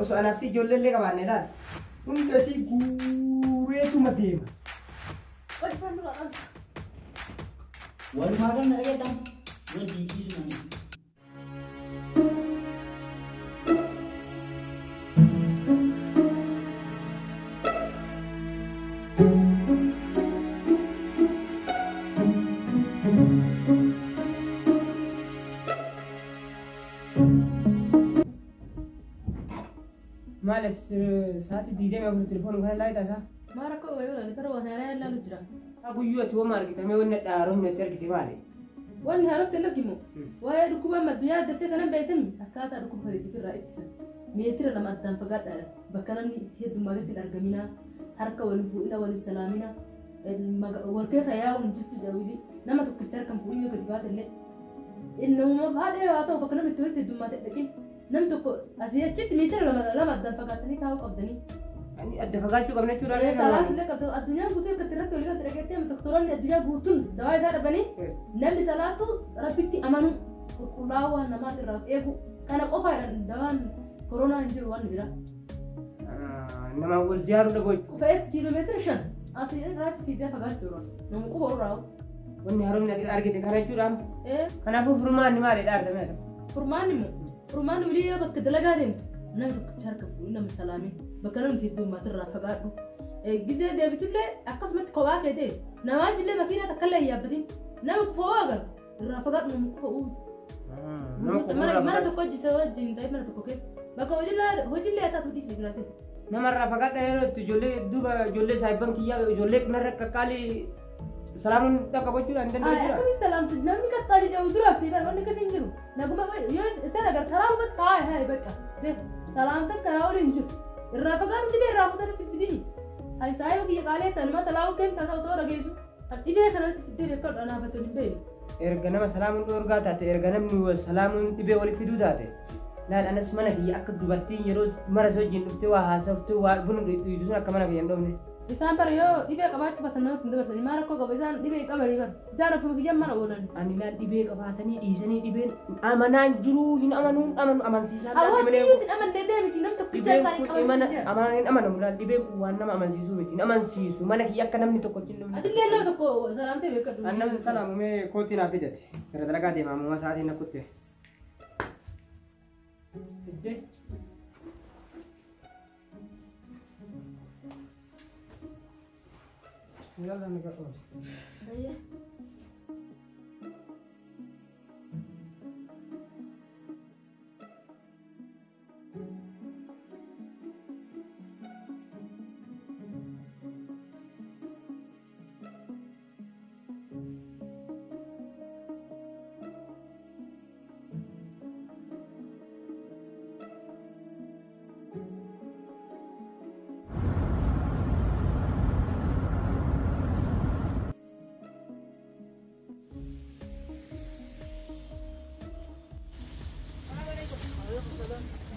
Osoo anaaf si ijoollee illee qabaanne laal. Hunda si guureetuma deema. Walumaa galma dhageettan si wajjin ciisu namni. Maaliif sa'aatii 24 telefoonii kana laayitaa isaa? Maa rakkoo wayii oolani kara waan haaraa ilaalu jira. Guyyuu ati hooma argite wanni dhaaroomni ati argite maali? Wanni haarofte hin argimu. Waa'ee dhukkuba amma addunyaa addasee kanan beektan akkaataa dhukkuba kana irraa ittisan. Meetira 2 addaan fagaadhaa bakka namni itti heddummatetti hin argaminaa harka waliin fuudhina waliin salaamina wal keessa yaa'uun hin jirtu jawwili nama tokkicha harka hin fuudhin yoo gadi baate illee. Innuma haadha haa ta'u bakka namni itti walitti heddummaate dhaqin namni tokko asii achitti meetira 2 addaan fagaatanii taa'uu qabdanii. Adda fagaachuu qabna jechuudha. Salaatu illee qabdu addunyaan guutuu akka irratti walii galti dhageettee amma doktoroonni addunyaa guutuun dawaa isaa dhabanii namni salaatu rabbitti amanu qulqullaa'uu waan namaati irraa eegu kana qofa dawaan koronaa hin jiru waan biraa. Nama wal ziyaaruu dhabu jechuudha. Qufees kiiloomeetira 5 asii irraa fiigee fagaachuu irraa nama quba irraa. Wanni haroomni argite kana jechuudha. Kanaafuu furmaanni maalidha argame? Furmaanni immoo furmaanni walii yoo bakka dalagaa deemtu namni tokkicha harka fuudhee nama salaamee bakka namni heddummaate irraa fagaadhu. Gizee deebitullee akkasumatti kophaa kee ta'e namaa jillee makiinaa takka illee hin yaabbatin nama kufoo agartu irraa fagaadhu nama kufoo. Mana tokko hojii wajjin ta'e mana tokko keessa bakka hojiillee haa taatu dhiisee jiraate. Namarraa fagaadha yeroo itti ijoollee duuba ijoollee saayibban kiyyaa ijoollee narra qaqqaalii salaamuun dhaqa gochuudha hin danda'u jechuudha. Akkamitti salaamtu namni qaqqaalii jedhamu duraaf ta'e bara wanni akkasii hin jiru. Naguma yoo isaan agarra karaa hubatu haaya haaya bakka salaamtan karaa olii hin jiru. Irraa fagaadhu dhibee irraa fuutanitti fidini. Saayiba kiyya qaalee ta'an nama salaamuu kennu tasaa osoo dhageessu. Dhibee kanatti fiddee beekadhu anaafatu hin beeku. Erga nama salaamuun dhoorgaa taate erga namni salaamuun dhibee waliif fiduu taate laal anas mana kiyya akka dubartiin yeroo mara si wajjin dhuftee waa haasoftee waa buna dhuydu sun akka mana kiyya hin dhoofne. Isaan bara yoo dhibee qabaachuu baatan namatti hin dabarsani maal rakkoo qaba isaan dhibee qabanii bara isaan akkuma kiyyan mana oolan. Ani laal dhibee qabaatanii dhiisanii dhibeen amanaan jiruu hin amanuun amanu amansiisaa. Hawwaati iyyuu sin amannee deemiti nam tokkicha Dhibeen kun amanaan hin amanamu laal dhibeen kun waan nama amansiisuu miti hin amansiisu mana kiyya akka namni tokko hin dhufne. Atillee nama tokko salaamtee beekadhu. An namni salaamu mee kootii naaf fidate gara dalagaa deemaa ammoo sa'aatiin na kutte. Fiddee. Yalla naga oole.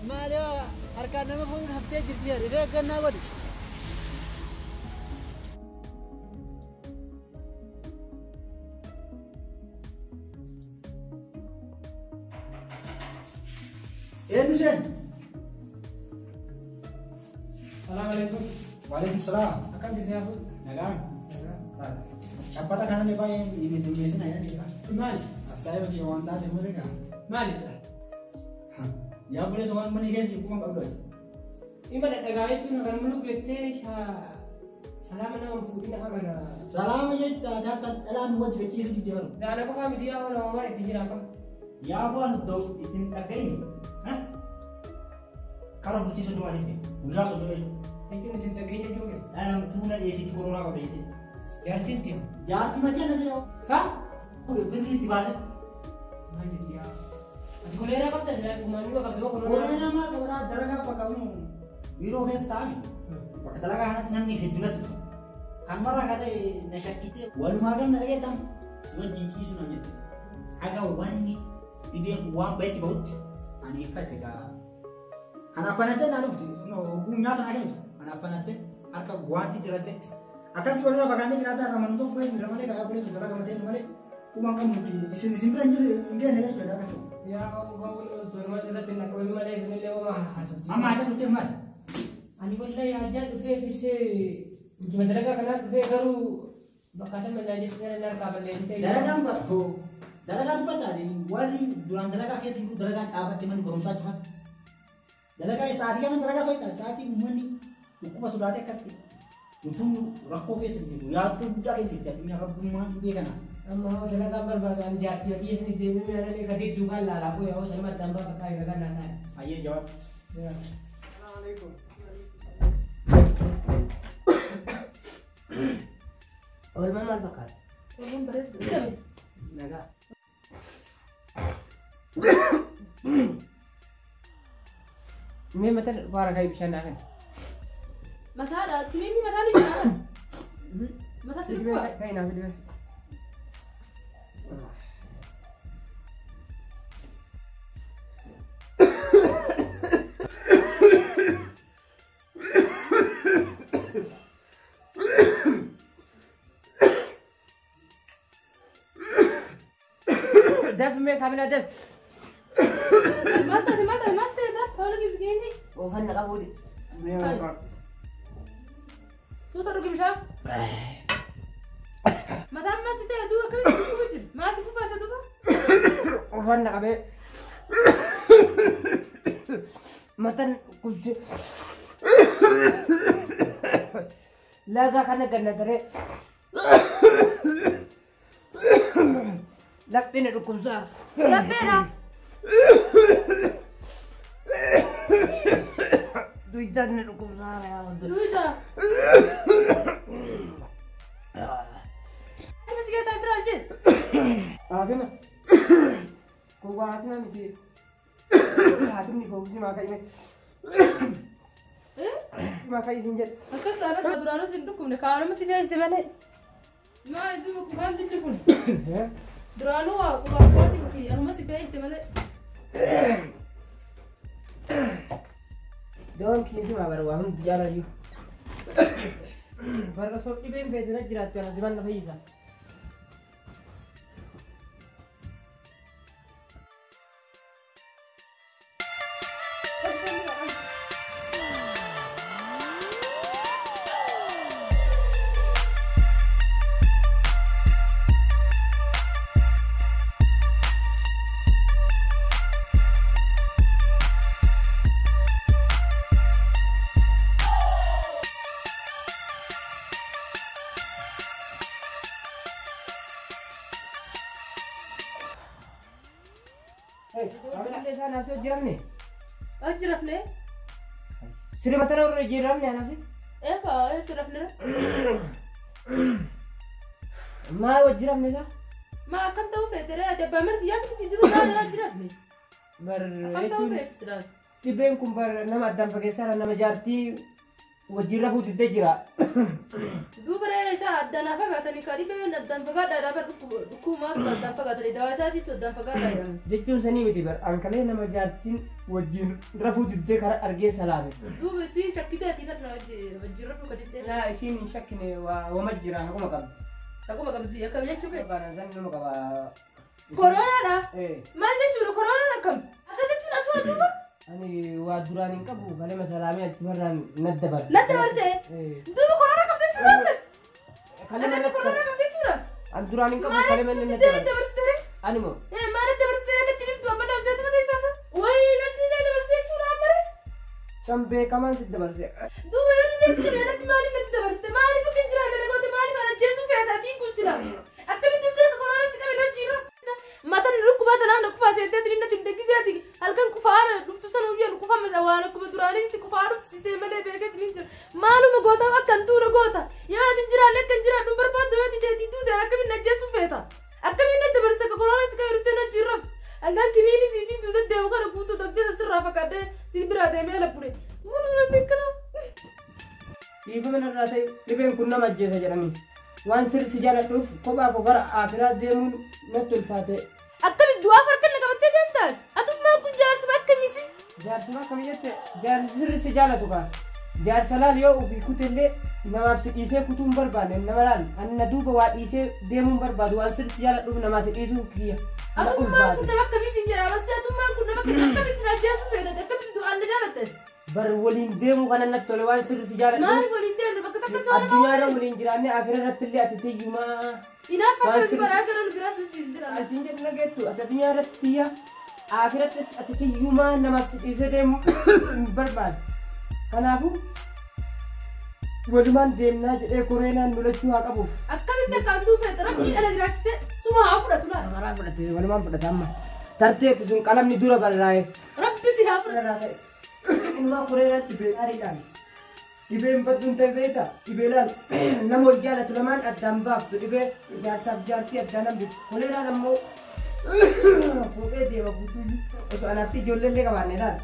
Maali harkaan nama fuudhuun haftee jirti jedhe ifee eeggannaa godhi. Eenyu isheen? Salaam alaikum. Waalaikum salaam. Akkam jirti yaa Nagaan. Cabbata kanallee baay'ee hin heddummeessina jedha. Maali? Asaa'iba kiyya waan taate malee gaa. Maali isa? Yaa buleessa waan mana keessa jiru kuma qabdu ati. Ima dhadhagaa jechuun kan mulu geettee salaama nama fuudhina hagana. Salaama jecha akka dhalaan wajji gachiisu didde baru. Daana qofaa miti yaa nama mara itti jira akkam. Yaa bu'aan iddoo ittiin dhaga'ini. Kara bultii 30 jette guyyaa 30 jechuudha. Jechuun ittiin dhageenye jechuudha. Dhalaan tuula dhiyeessitii koronaa qabda jette. Jaartiin tiyo. Jaartii matii ana jedhamu. Faa? Birrii itti baase. Maal jetti yaa? Ati koleeraa qabda silaa kumaanuma qabda moo koronaa? Koleeraa maal qabdaa dalagaa bakka biiroo keessa taa'ame. Bakka dalagaa kanatti namni hedduunatti dhufa. Kan maraa ka ta'e na shakkitee walumaa galma dhageettan si wajjin ciisu na jette. Haga wanni dhibeen kun waan bahetti bahutti ani iffate gaa. Kanaaf banattee naa dhufti oguu nyaata naa kennitu. Kanaaf banattee harka waanti diratte akkasii walirraa fagaannee jiraataa irraa manni tokko keessa jira malee gaa buleessu dalagaa matee malee quban qabnu isin isin bira hin jiru hin geenne jechuudha akkasuma. Yaa ga'uun irratti hin malee isinillee homaa haasofti. Amma ajaa dhuftee maali? Ani wallahi ajaa dhufee fisee hojii dalagaa kanaa dhufee garuu bakka tamma naa jettu sana harkaa balleessitee. Dalagaan bakko dalagaa dubbataa warri duraan dalagaa keessa jiru dalagaan dhaabatte manni barumsaa cufatte. Dalagaa sa'aatii kana dalagaa socho'aa sa'aatii uummanni dhukkuba sodaatee akkatti utuu rakkoo keessa jiru yaaddoo guddaa keessa jirti addunyaa rabbummaan dhibee kana. Amma hoo dalagaan barbaadu ani jaartii hojii isin deemee mi'aananii ka didduu kan laalaa koo yoo sanuma addaan baafadhaa yoo kan naa taa'e. Ayyee jawaab. Assalamualaikum. Oolmaan maal fakkaata? Oolmaan bareedu. Akkamitti? Nagaa. Mee mataan faara ka'ee bishaan naa kenna. Mataadha. Kiliinni mataa ni jira. Mataa si dhukkuba. Ka'ee naaf dhibee. Daf mee kaamilaa daf. Maal taate maal taate maal taate tola kiskeenni. Oofan na qabuudhi. Suuta dhugi bishaan. Mataan maas ta'e duuba akkamitti dhukkubu jira? Maas fufaasa duuba? Oofan na qabee. Mataan kubse. Laga kana ganna taree. Lapheen dhukkubsaa. Lapheedha. Duwidaan na dhukkubsaa. Duwida. Akkamitti keessaa bira hojjet? Haakima. Koo haakima miti. Haakimni koo simaa ka'ime. Simaa ka'i sin jedhe. Akkas taana duraanuu sin dhukkubne kaanuma si fe'inse malee. Maa duuba kufaan dilli kun. Duraanuu waa quraaqoonni miti anuma si fe'inse malee. Doon kiisimaa bara waa hundi jaalayyuu. Farda soo dhibeen feetina jiraatte ana siman na fayyisa. Jiramne? Jirafne. Siree mataa irra jiramne anaaf? Eefa sirafne. Maa jiramne isaa? Maa akkam ta'uu feete ree ati abbaa marti yaadni jiru maa jirafne? Bar akkam ta'uu feete silaas? Dhibeen kun bar nama addaan fageessaa nama jaartii wajjin rafuu diddee jira. Duuba ree isaa addaan fagaatanii ka dhibeen addaan fagaadhaa bar dhukkumaaf addaan fagaatanii dawaa isaatiif addaan fagaadhaa jedhama. Jechuun sanii miti bar ankalee nama jaartiin wajjin rafuu diddee karaa argee salaame. Duuba isiin shakkitee ati kana wajjin rafuu ka diddee. Laa isiin hin shakkine wama jira akkuma qabdi. Akkuma qabdi akkam jechuu kee? Baanaan san nama qaba. Koronaadha? Maal jechuudha koronaan akkam? Akka jechuun atu duuba? Ani waa duraan hin qabu kalema salaamee achumarraan nadda barse. Nadda barse? Duuba koronaa qabdi jechuudha? Kalema koronaa qabdi jechuudha? An duraan hin qabu kalema inni nadda barse. Ani moo? Maal adda barsitee natti himtu amma na hojjetu mata isaasa? Wayii natti na dabarsite jechuudha amma ree? San beekamaan si dabarse. Duuba yoo dhibee si qabee natti maaliif natti dabarsite? Maaliif akka hin jiraanne na goote maaliif ana ajjeesuu feeta atiin kun sila? Akkamitti dhuftee akka koronaa si qabee na jira? Mataan dhukkubaa tanaaf na kufaa seentee tiri natti hin deeggiseeti halkan kufaa dhuftu sana guyyaan kufa masa waan akkuma duraanitti kufaa dhuftu sisee malee beekeeti ni jira. Maaluma goota akkan tuura goota yoo ati jiraalle akkan jiraadhu hin barbaaddu yoo ati jeetii duute akkamiin na ajjeesuu feeta? Akkamiin natti dabarsite akka koronaa si qabee dhuftee na jirra? Hangaan kiliinii sii fi duuta deemu kana guutuu dogdee sirraa fakkaatee si biraa deemee labbure. Maaluma beekana? Dhiifama narraa ta'e dhibeen kun nama ajjeesa jedhanii. Waan sirri si jaaladhuuf kophaa koo gara Afiraa deemuun natti ulfaate. Akkamitti du'aaf harka na qabattee deemtaas? Atummaa kun jaarsuma akkamiisi? Jaarsuma akkamii jette jaarsi sirri si jaalatu kaa. Jaarsa laal yoo ofii kutellee namaaf si dhiisee kutuu hin barbaanne nama laal anna duuba waa dhiisee deemuu hin barbaadu waan sirriitti jaaladhuuf namaa si dhiisuun kiyya. Na Atummaan kun ulfaate. nama akkamii siin jedha abasii atummaan kun nama akkamitti na ajjeesuu feetate akkamitti du'aan na jaalatte. Bar waliin deemuu kana natti tole waan sirriitti jaaladhuuf. Maaliif waliin deemne bakka takka tola Addunyaa irra waliin jiraanne akira irratti illee ati tiyyumaa. Inaaf Waan akka si sirri- godhaa gara nu biraas wajjin jira. Asiin jedhu nageettu ati addunyaa irratti tiyya akirattis ati tiyyumaa namaaf si dhiisee deemuu hin barbaadu. Kanaafuu walumaan deemnaa jedhee koreenaan lolachuu haa qabuuf. Akkamitti akka handuu feete rabbii dhala jiraachise suma haa fudhatu laata. Karaa fudhate walumaan fudhata amma. Tarteetti sun qalamni dura barraa'e. Rabbi si haa fudhatu. Irraa ta'e. Inumaa koreenaan dhibee ariidhaan. Dhibeen badduun ta'e beektaa? Dhibee laal nama wal jaalatu lamaan addaan baaftu dhibee jaarsaaf jaartii addaan hambiftu. Koleeraan ammoo fuudhee deema guutuyyuu osoo anaaf si ijoollee illee qabaanne laal.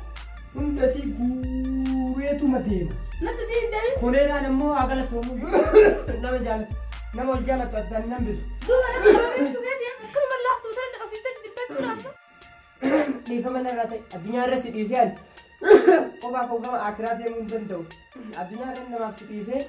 Hunda si guureetuma deema. Natti si hin deemin. Koleeraan ammoo haa galatoomu nama jaalatu nama wal jaalatu addaan hin hambisu. Duuba nama sababii dhugeeti akkanuma laaftuu sana qabsiistee jirtee jiraata. Dhiifama narraa ta'e addunyaa irra si dhiisee ani kophaa koo gama akiraa deemuu hin danda'u. Addunyaa irra namaaf si dhiisee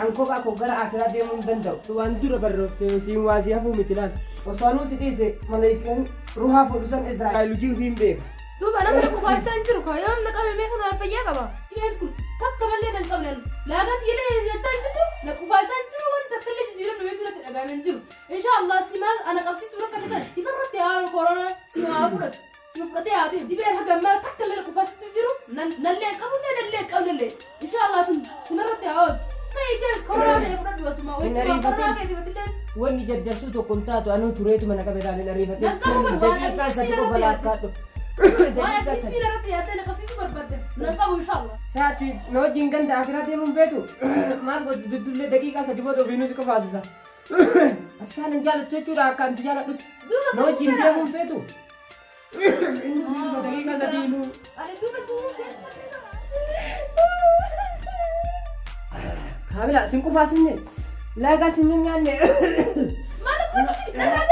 an kophaa koo gara akiraa deemuu hin danda'u. Waan dura barrooftee siin waa si hafuu miti laal. Osoo anuu si dhiise malaayikaan ruhaa fuudhu san Israa'el hojii ofii hin beeka. Duuba namni qofaa isaa hin jiru kaa yoo namni qabe mee kun fayyaa qaba. Dhibeen kun takka malee nan qabne laagaa xiyyeelee jechaa hin jirtu na qofaa isaa hin jiru waan takka illee jijjiiramne wayitu natti dhagahamee hin jiru. Inshaallah simaa ana qabsiisuu rakkate kan simarratti haa korona sima haa fudhatu. Sima fudhatee haa deemu. Dhibeen haga ammaa takka illee qofaa sitti jiru nallee hin qabu nallee hin qabnellee. Inshaallah tun simarratti haa oolu. Ta'ee koronaa ta'e fudhadhu asuma Hin wayitu koronaa ariifatin. keessa batillee. Wanni jajjabsuu tokko hin taatu anuu tureetuma na qabe laal hin ariifatin. Nan qabu barbaada. Daqiiqaa sadi qofa laakkaadhu. Waan Daqiiqaa akkasii sadi. irratti yaadde na qabsiisuu barbaadde nan qabu inshaallah. Saati na wajjin ganda akiraa deemuun beetu maal godhu duddullee daqiiqaa sadi booda ofiinuu si qofaasisa. Asaan hin jaalattu jechuudha akka anti jaaladhutti. Duuba Na wajjin qabuu deemuun feetu. Inni ofiinuu daqiiqaa sadii inuu. Ani duuba duuba. Kaamila sin qofaasinne laagaa sin nyaanne. Maal akkasii dhagaa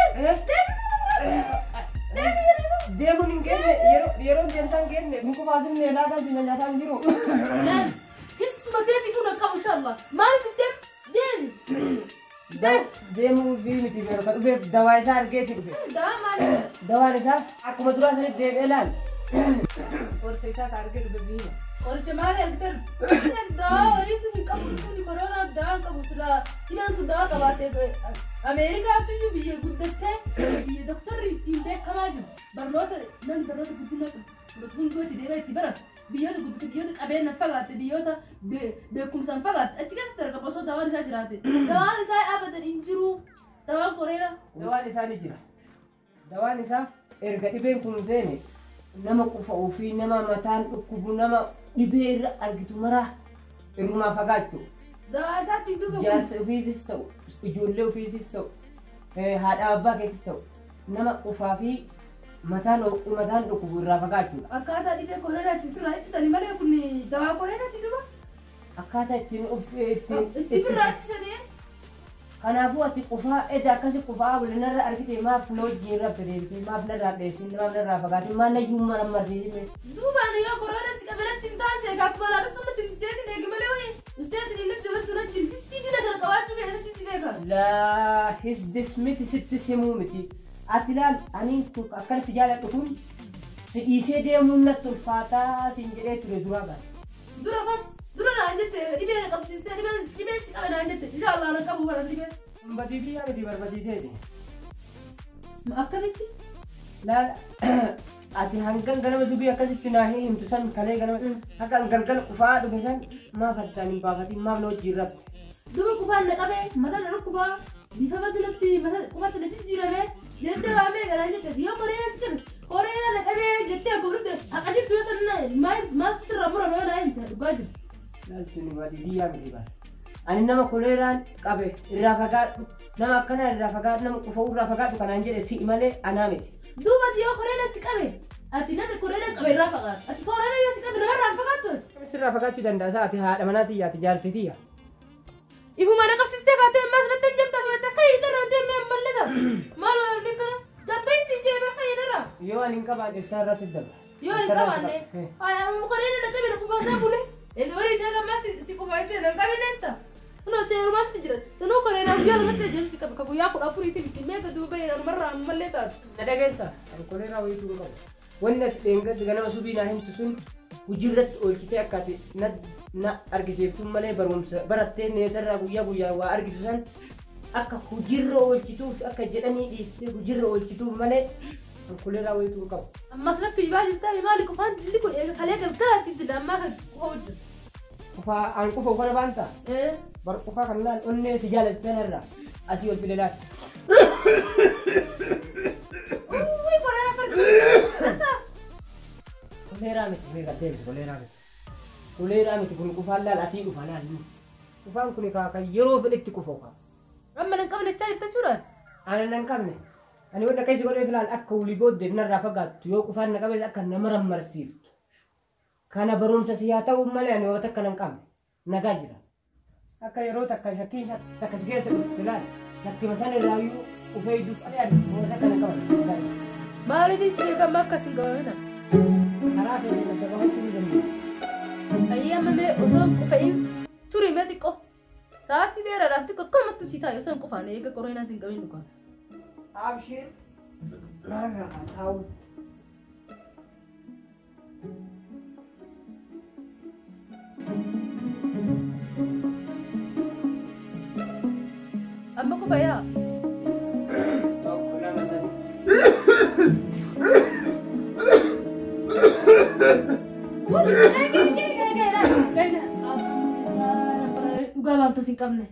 Deemuun hin geenne yeroo deemsaa hin geenne sin qofaasinne laagaa sin nyaataa hin jiru. Lan histuma teeti kun qabu inshallah. Maal fiddee deemi. Deemuu fi miti yeroo kan dhufeef dawaa isaa argeeti dhufe. Dawaa maali? Dawaan isaa akkuma duraa sanitti deebi'ee laal. Qorsa isaa ka argee dhufe biina. Qoricha maali argitan? Dawaa wayiitu hin qabu kun koronaa dawaa hin qabu silaa dhibeen kun dawaa qabaatee Ameerikaatu iyyuu biyya guddattee biyya doktorri ittiin beekamaa jiru. Barnoota namni barnoota guddina qabu hunduu itti deemee itti baratu. Biyyoota guddate biyyoota qabeenyaan fagaatte biyyoota beekumsaan fagaatte achi keessatti argama osoo dawaan isaa jiraate. Dawaan isaa dhaabbatan hin jiru. Dawaan koreera. Dawaan isaa ni jira. Dawaan isaa erga dhibeen kun seene nama qufa'uu fi nama mataan dhukkubu nama dhibee irra argitu maraa irrumaa fagaachuu. Dawaa isaatti duuba kun. Jaarsa ofiisis ta'u, ijoollee ofiisis ta'u, haadha abbaa keetis ta'u nama qufaa fi mataan dhukkubu irraa fagaachuudha. Akkaataa dhibee koreeraatti ofirraa ittisanii malee kun dawaa koreeraatti duuba. Akkaataa ittiin of ittiin Itti ofirraa ittisanii. Kanaafuu ati qufaa edda akkasi qufaa bulinarra argite maaf na wajjin rabbi deebite maaf narraa dheessin maaf narraa fagaatin maal nayyuu marammarsiisime. Duuba ani yoo koreera si qabeetti hin taasise egaa akkuma laadhatti natti hin seetin eegi malee wayii seetin inni dabarsuu na jin histii dila kana qabaachuu keessatti si beeka. Laa hisdis miti sittis himuu miti. Ati laal ani akkan si jaaladhu kun si dhiisee deemuun natti ulfaataa siin jedhee ture duraa baate. Dura kam dura naan jette dhibee na qabsiistee dhibee si qabe naan jette inshaallah na qabu kana dhibee. Badii biyyaa miti barbadiiteeti. Akkamitti? Laal ati hangan ganama subii akkasitti naa hin himtu san kalee ganama akka galgala qufaa dhufe san maaf addaan hin baafatin maaf na wajjin rabbi. Duuba qufaan na qabee mataa na dhukkubaa bifa batinatti qufatti na jijjiirame jettee waamee ganaan jette yoo koreera si qabe koreera na qabee jettee akkuma dhufte haqa jirtu yoo san maaltu sirraa murame yoo naa himte dhugaa jiru. Laaltuni badii biyyaa miti bara. Ani nama koleeraan qabe irraa fagaadhu nama akkanaa irraa fagaadhu nama qufa'uu irraa fagaadhu kanaan jedhe si'i malee anaa miti. Duuba yoo koreera si qabe ati namni koreera qabe irraa fagaadhu ati koreera yoo si qabe namarraa hin fagaattu. Sirraa fagaachuu danda'a isaa ati haadha manaa tiyya ati jaartii tiyya. Ifuma na qabsiistee kaatee ammas natti hin jamta asumatti akka hiitarra deemee ammallee ta'a. Maal inni kana gabbaysi siin jedhe bakka hiitarra. Yoo ani hin qabaanne ibsaa irraa si dabra. Yoo ani hin qabaanne amma koreera na qabe na qufaasaa bule. Egaa Si qufaa isee nan qabineen ta'a. Kunoo seerumaasti jira. Sanuu koleeraa guyyaa lamatti ajaa'ibsi qaba. Ka guyyaa 14ti miti. Meeqa duuba bahee namarraa ammallee taatu. Na dhageessa, ani koleeraa wayituu hin qabu. Wanni ati dheengadda ganama subii naa himtu sun hojiirratti oolchitee akka ati na argisiiftuun malee barumsa barattee neetarraa guyyaa guyyaa waa argitu san akka hojiirra oolchituuf akka jedhanii dhiistee hojiirra oolchituuf malee ani koleeraa wayituu hin qabu. Ammas lakki jibaa jirtaa maali qufaan dilli kun eega kalee galgalaatti dila ammaa kan qufa hojjetu. Qufaa an qufa kana baanta bar qufaa kan laal onnee si jaalatu tanarraa asii ol file laal. Uy, koleeraa farda. Koleeraa miti meeqa deebisi koleeraa miti. Koleeraa miti kun qufaan laal asii dhufa laal. Qufaan kun kan yeroo fedhetti qufa kaa. Amma nan qabne jechaa jirta jechuudhaati. Ani nan qabne. Ani wanta akkasii godheef laal akka wulii booddee narraa fagaattu yoo qufaan na qabees akka nama rammarsiiftu. Kana barumsa si haa ta'u malee ani yoo takka nan qabne nagaa jira. Akka yeroo takka shakkiin takka si keessa dhufte laal shakkima sana irraayyuu ufee iduuf ani yoo takka nan qabne nagaa jira. Maaliif si eegama akka ittiin qabamina? Karaa fedhe adda bahachuu ni dandeenya. Ayyee amma mee osoo hin qufa'iin turi mee xiqqoo. Sa'aatii dheeraadhaaf xiqqoo akkanumatti si taa'e osoo hin qufaan eega qoreenaa si hin qabin dhugaa. Abshir narraa haa taa'u. Amma qufayaa. 1, 2, 3. Dhugaa baamta si hin qabne.